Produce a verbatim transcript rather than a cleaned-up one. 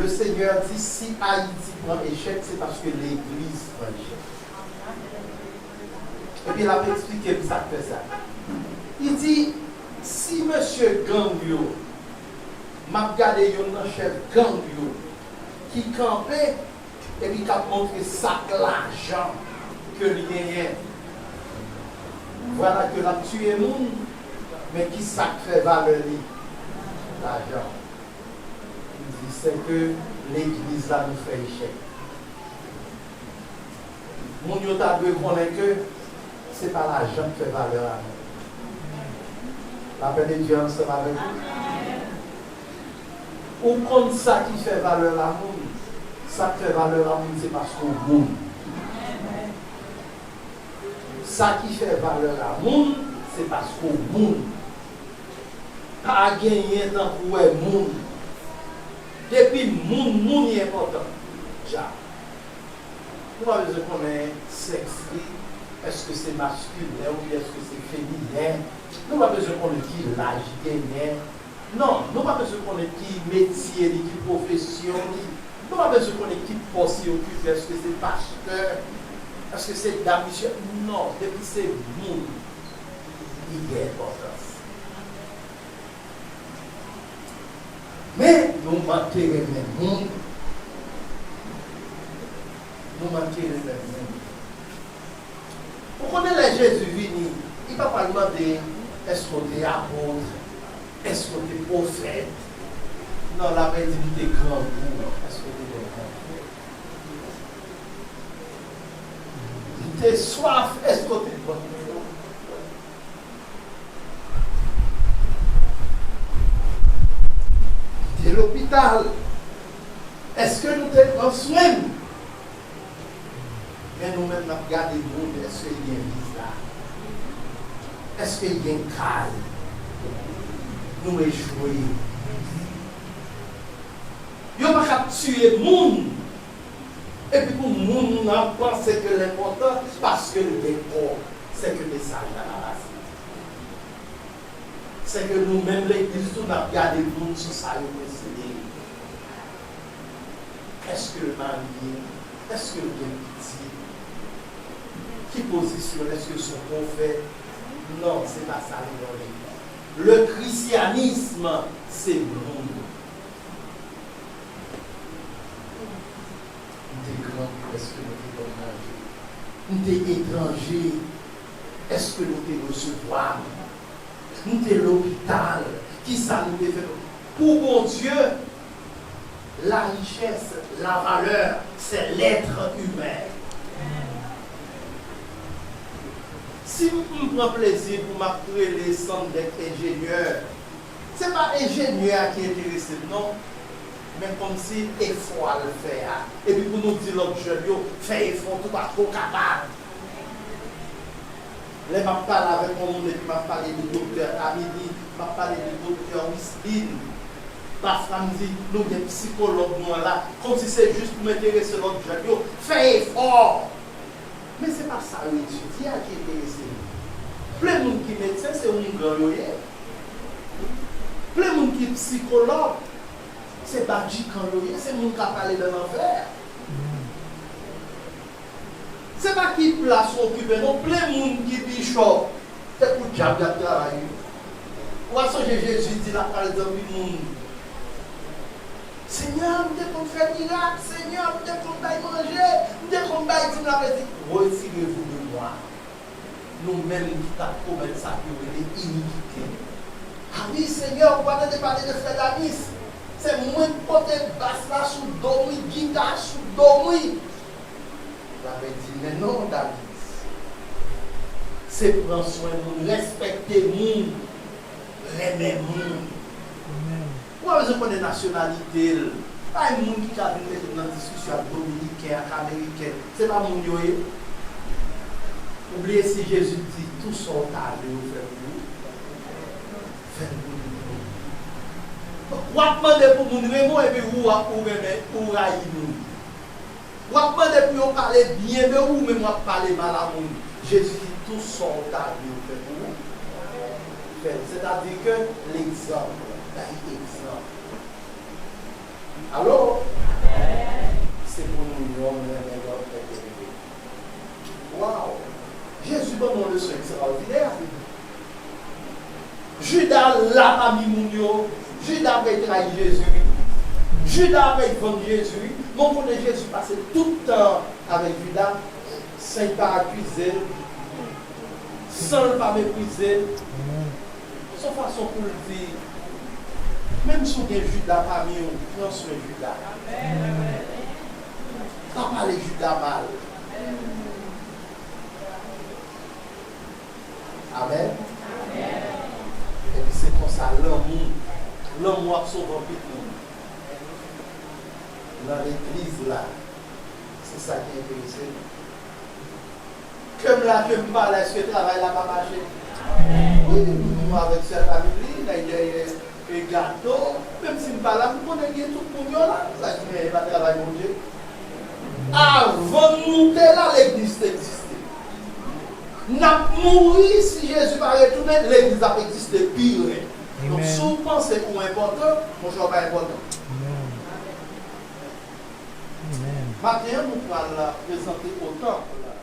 Le Seigneur di, si Ayiti pran echèk, se paske legliz pran echèk. Epi l ap eksplike m sa k fè sa. Li di, si mesye gang yo, m ap gade youn nan chèf gang yo ki kanpe, epi k ap montre sak lajan ke l genyen. Vwala ke l ap tiye moun, men ki sa k fè valè li? Lajan. Li di, se ke legliz la nou fè echèk. Moun yo ta dwe konnen ke se pa lajan k fè valè a non. Lapè de Dye ansanm avèk ou. Ou konn sa ki fè valè lamoun? Sa k fè valè lamoun, se paske w moun. Sa ki fè valè lamoun, se paske w moun. Pa genyen tankou w wè moun. Depi moun, moun, li enpòtan. Dja. Nou pa bezwen konnen sèks li, èske se maskilen oubyen èske se feminen. Nou pa bezwen konnen ki laj li genyen. Non, nou pa bezwen konnen ki metye li, ki pwofesyon li. Nou pa bezwen konnen ki pòs li okipe, èske se pastè, èske se dam misye. Non, depi se moun, li gen enpòtans. Men nou manke renmen moun. Nou manke renmen moun. Ou konnen lè Jezi vini, li pa pral mande, èske w te apot, èske w te pwofèt? Non, l ap di, m te grangou, èske w te grangou? M te swaf, èske w te ban m dlo? M te lopital, èske nou te pran swen m? Men nou menm, n ap gade moun, èske l gen viza? Èske l gen kay? Nou echwe. Yo pa ka tiye moun. Epi pou moun nan panse ke l enpòtan paske l gen kò, se ke mesaj la pa pase. Se ke nou menm legliz tou n ap gade moun sou sa yo posede. Èske l marye? Èske l gen pitit? Ki pozisyon l? Èske l se yon pwofèt? Non, se pa sa nou rele. Le christianisme, se moun. M te grangou, èske nou te ban m manje? M te etranje, èske nou te resevwa m? M te lopital, kisa nou te fè? Pou Bondye, la richesse, la valeur, c'est l'être humain. Si m pran plezi pou m ap rele Sandèk enjenyè, se pa enjenyè a ki enterese m non, men kòmsi efò a l fè a. Epi pou nou di lòt jèn yo, fè efò tou paske w kapab. Lè m ap pale avèk yon moun epi m ap pale de doktè Amini, m ap pale de doktè Wisline, pafwa m di, nou gen psikològ nou an la, kòmsi se jis pou m enterese lòt jèn yo, fè efò. Men se pa sa yo etidye a ki enterese nou. Plen moun ki medsen, se oungan yo ye. Plen moun ki psikològ, se badjikan yo ye, se moun k ap pale nan lanfè. Se pa ki plas w okipe non, plen moun ki bichòp, se pou dyab y ap travay wi. Ou pa sonje Jezi di l ap pale zanmi moun. Senyè, m te konn fè mirak, Senyè, m te konn bay manje, m te konn bay dim, l ap di, retirez-vous de moi. Nou menm ki t ap komèt sa ke yo rele inikite. A wi, Senyè, ou pa tande pale de frè Danis. Se mwen k pote bas la sou do m wi, gita sou do m wi. L ap di, men non, Danis. Se pran swen moun, respekte moun, renmen moun. Ou pa bezwen konnen nasyonalite l. Pa gen moun ki ka vin mete m nan diskisyon ak Dominiken, ak Ameriken. Se pa moun yo ye. Ou bliye si Jezi di, tou sa w ta vle yo fè pou ou, fè l pou nou. W ap mande pou moun renmen w epi ou, ou renmen, ou rayi moun. W ap mande pou yo pale byen de ou, men w ap pale mal a moun. Jezi di, tou sa w ta vle yo fè pou ou, fè l. Sètadi ke legzanp, bay egzanp. Alò, Yon renmen lòt enterimè. Waw! Jezi ban nou yon leson ekstraòdinè. Jida la pami moun yo. Jida prèt trayi Jezi, wi. Jida prèt vann Jezi, wi. Men w konnen Jezi pase tout tan avèk Jida san l pa akize l, san l pa meprize l. Se yon fason pou l di, menm si w gen Jida pami w, pran swen Jida. Pa pale Jida mal. Amèn. Epi se konsa lanmou, lanmou ap sove anpil moun. Nan legliz la, se sa ki enterese nou. Ke m la, ke m pa la, èske travay la pa mache? Wi, nou avèk sè Camille, n al dèyè e gato, menm si m pa la, m konnen gen tout moun yo la. Sa ki genyen pa travay Bondye. Avan nou te la, legliz te egziste. N ap mouri, si Jezi pa retounen, legliz ap egziste pi rèd. Donk, si w panse ou enpòtan, monchè, w pa enpòtan. Maten an, nou pral prezante o tanp la.